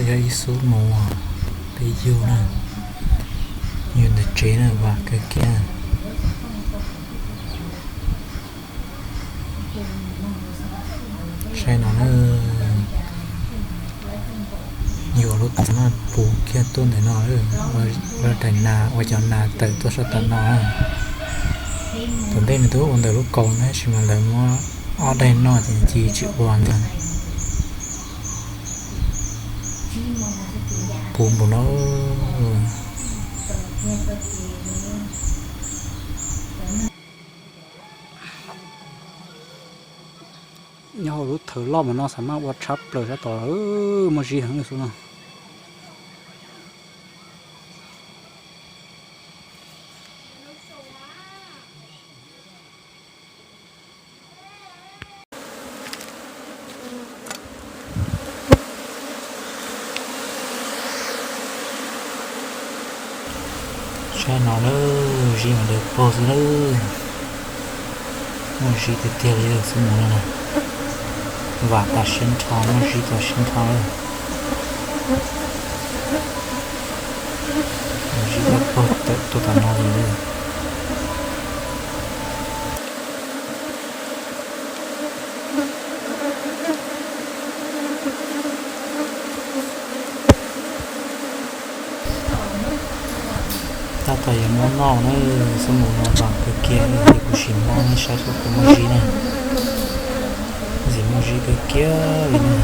Ib xub mus peb yug na, yug ntawm tsev na, vam kawg kiag. Saib no na, yuav lub tawm no puv kiag tuaj ntawm no, ua daim nas, ua cov nas tawm tuaj sab tom no. Tom ntej nws twb ua ntawm lub kaus tab sis mas lawv muab ob daim no ces ci tsis ua ntag. Puv npaum no. Nyob hauv lub thawv loj mas no xav maj ua tshab plaws sab tod, muaj zib heev li xwb no. Saib no lawm, zib mas daws pog xwb lawm. Muaj zib tiag tiag li lawm xwb mus no na. Vam tas siab nrho, muaj zib tas siab nrho lawm. Muaj zib daws pog tawm tuaj tom no li lawm. Tab tom yuav muab noj na, xub mus no vam kawg kiag, ces kuv sim muab saib seb puas muaj zib na. Ntxim muaj zib kawg kiag li na.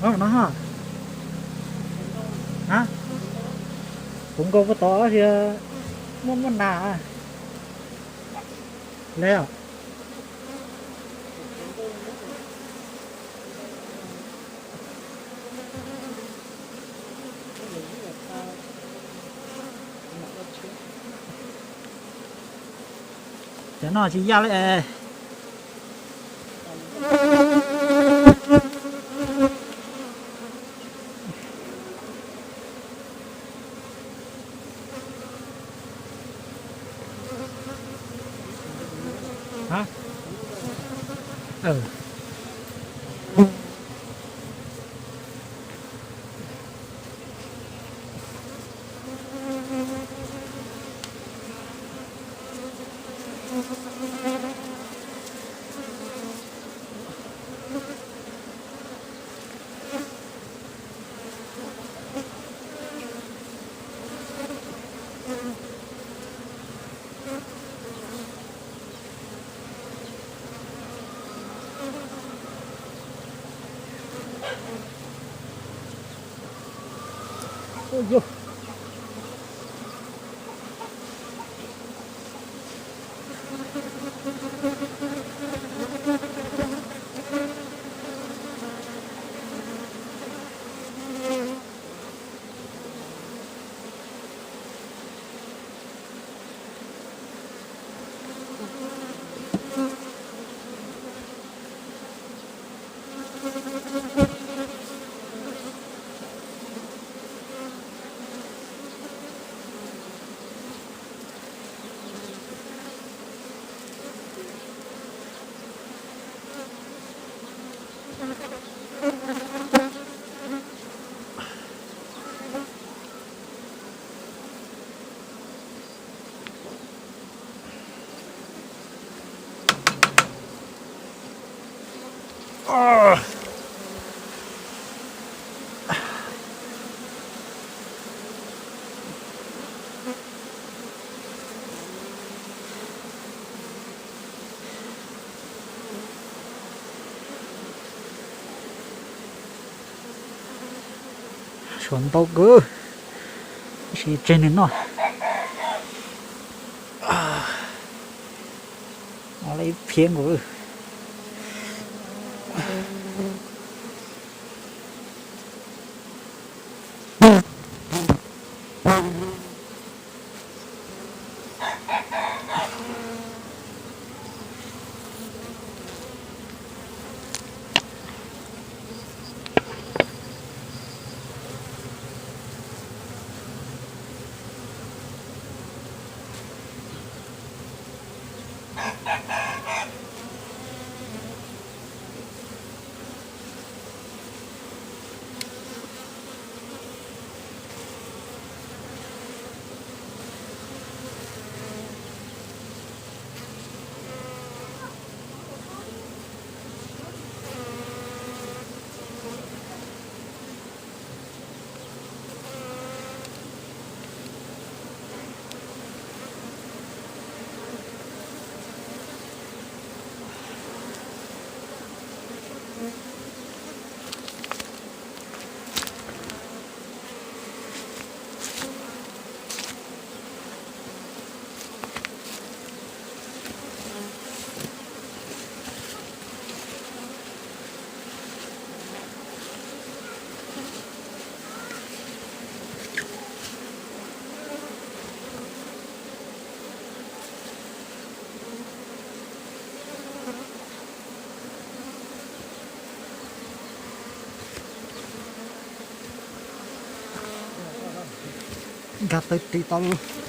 Ov, no ha. Puv nkaus puag tod tias muaj muaj nas le os. Cov no tsis yaj li es. Suav ntau kawg, tab sis tseg nws noj. Ua li phiab nkaus. Nkag tawg ris tau.